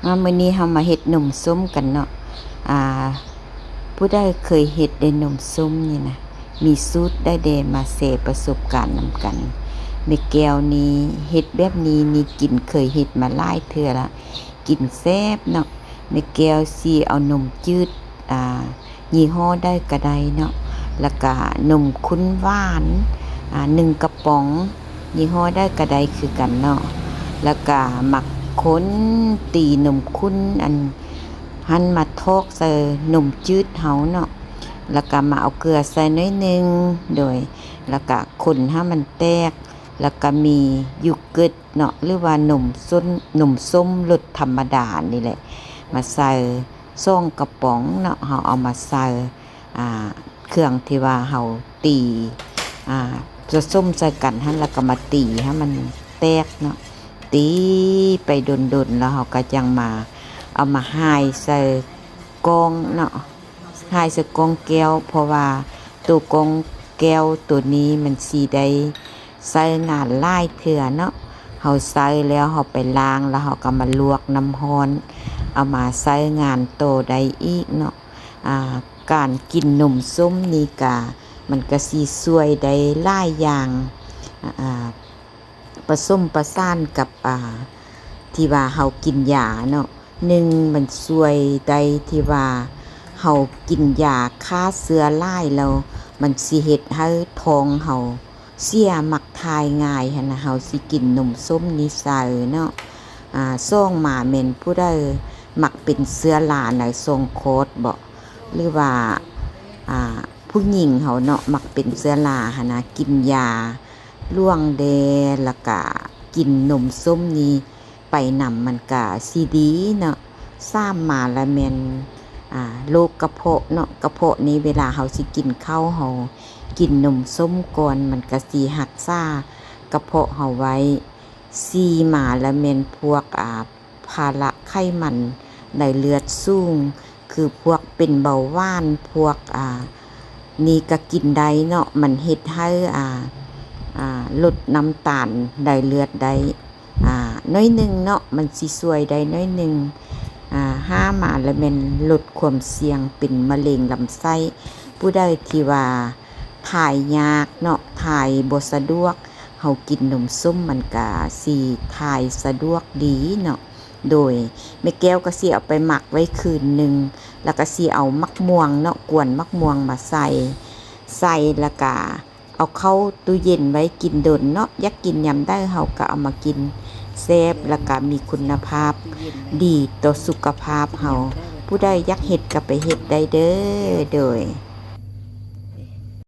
ມາ ມື້ນີ້ເຮົາມາເຮັດນົມສົ້ມກັນເນາະ. ອ່າ ຜູ້ໃດເຄີຍເຮັດໄດ໋ນົມສົ້ມນີ້ນະ ມີສູດໃດແດ່ ມາແຊປະສົບການນຳກັນ. ແມ່ແກ້ວນີ້ເຮັດແບບນີ້ນີ້ ກິນ ເຄີຍເຮັດມາຫຼາຍເທື່ອລະ ກິນແຊບເນາະ. ແມ່ແກ້ວຊິເອົານົມຈືດ ອ່າ ຍີ່ຫໍ້ໃດກະໄດ້ເນາະ ແລ້ວກະນົມຂຸ້ນຫວານ ອ່າ ໜຶ່ງກະປ໋ອງ ຍີ່ຫໍ້ໃດກະໄດ້ຄືກັນເນາະ. ແລ້ວກະໝາກຂົນ ຕີນົມຂຸ້ນອັນຫັ້ນມາຖອກໃສ່ນົມຈືດເຮົາເນາະ. ແລ້ວກະມາເອົາເກືອໃສ່ໜ້ອຍໜຶ່ງ ໂດຍ ແລ້ວກະຂົນໃຫ້ມັນແຕກ ແລ້ວກະມີໂຢເກີດເນາະ ຫຼືວ່ານົມສົ້ມ ນົມສົ້ມລົດທຳມະດານີ້ແຫຼະ ມາໃສ່ສອງກະປ໋ອງເນາະ. ເຮົາເອົາມາໃສ່ ອ່າ ເຄື່ອງທີ່ວ່າເຮົາຕີ ອ່າ ສະສົມໃສ່ກັນຫັ້ນ ແລ້ວກໍມາຕີໃຫ້ມັນແຕກເນາະ. ຕີໄປດົນໆ ແລ້ວເຮົາກໍຈັ່ງມາ ເອົາມາຫາຍໃສ່ກ້ອງເນາະ ຫາຍໃສ່ກ້ອງແກ້ວ ເພາະວ່າໂຕກ້ອງແກ້ວໂຕນີ້ມັນຊິໄດ້ໃຊ້ງານຫຼາຍເທື່ອເນາະ. ເຮົາໃຊ້ແລ້ວເຮົາໄປລ້າງ ແລ້ວເຮົາກໍມາລວກນ້ຳຮ້ອນ ເອົາມາໃຊ້ງານຕໍ່ໄດ້ອີກເນາະ. ອ່າ ການກິນນົມສົ້ມນີ້ກະ ມັນກະຊິຊ່ວຍໄດ້ຫຼາຍຢ່າງ ອ່າ ປະສົມປະສານກັບ ອ່າ ທີ່ວ່າເຮົາກິນຢາເນາະ. ໜຶ່ງ ມັນຊ່ວຍໄດ້ທີ່ວ່າເຮົາກິນຢາຂ້າເຊື້ອຫຼາຍແລ້ວ ມັນຊິເຮັດໃຫ້ທ້ອງເຮົາເສຍ ມັກຖ່າຍງ່າຍຫັ້ນນະ ເຮົາຊິກິນນົມສົ້ມນີ້ໃສ່ເນາະ. ອ່າ ສອງມາແມ່ນຜູ້ໃດມັກເປັນເຊື້ອລາໃນຊ່ອງຄອດເບາະ ຫຼືວ່າ ອ່າ ຜູ້ຍິງເຮົາເນາະ ມັກເປັນເຊື້ອລາຫັ້ນນະ ກິນຢາຫຼວງແດ່ ແລ້ວກະກິນນົມສົ້ມນີ້ໄປນຳ ມັນກະຊິດີເນາະ. ສາມມາລະແມ່ນ ອ່າ ໂລກກະເພາະເນາະ ກະເພາະນີ້ເວລາເຮົາຊິກິນເຂົ້າ ເຮົາກິນນົມສົ້ມກ່ອນ ມັນກະຊິຮັກສາກະເພາະເຮົາໄວ້. ສີ່ມາລະແມ່ນພວກ ອ່າ ພາລະໄຂມັນໃນເລືອດສູງ ຄືພວກເປັນເບົາຫວານ ພວກ ອ່າ ນີ້ກະກິນໄດ້ເນາະ ມັນເຮັດໃຫ້ ອ່າ ອ່າ ລົດນ້ຳຕານໃນເລືອດໄດ້ ອ່າ ໜ້ອຍໜຶ່ງເນາະ ມັນຊິຊ່ວຍໄດ້ໜ້ອຍໜຶ່ງ. ອ່າ ຫ້າມາລະແມ່ນລົດຄວາມສ່ຽງເປັນມະເລັງລຳໄສ້ ຜູ້ໃດທີ່ວ່າຖ່າຍຍາກເນາະ ຖ່າຍບໍ່ສະດວກ ເຮົາກິນນົມສົ້ມມັນກະຊິຖ່າຍສະດວກດີເນາະ. ໂດຍ ແມ່ແກ້ວກະຊິເອົາໄປໝັກໄວ້ຄືນໜຶ່ງ ແລ້ວກະຊິເອົາໝາກມ່ວງເນາະ ກວນໝາກມ່ວງມາໃສ່ ໃສ່ແລ້ວກະເອົາເຂົ້າຕູ້ເຢັນໄວ້ກິນດົນເນາະ. ຢາກກິນຍາມໃດເຮົາກະເອົາມາກິນ ແຊບ ແລ້ວກະມີຄຸນນະພາບດີຕໍ່ສຸຂະພາບເຮົາ. ຜູ້ໃດຢາກເຮັດກະໄປເຮັດໄດ້ເດີ້ ໂດຍ.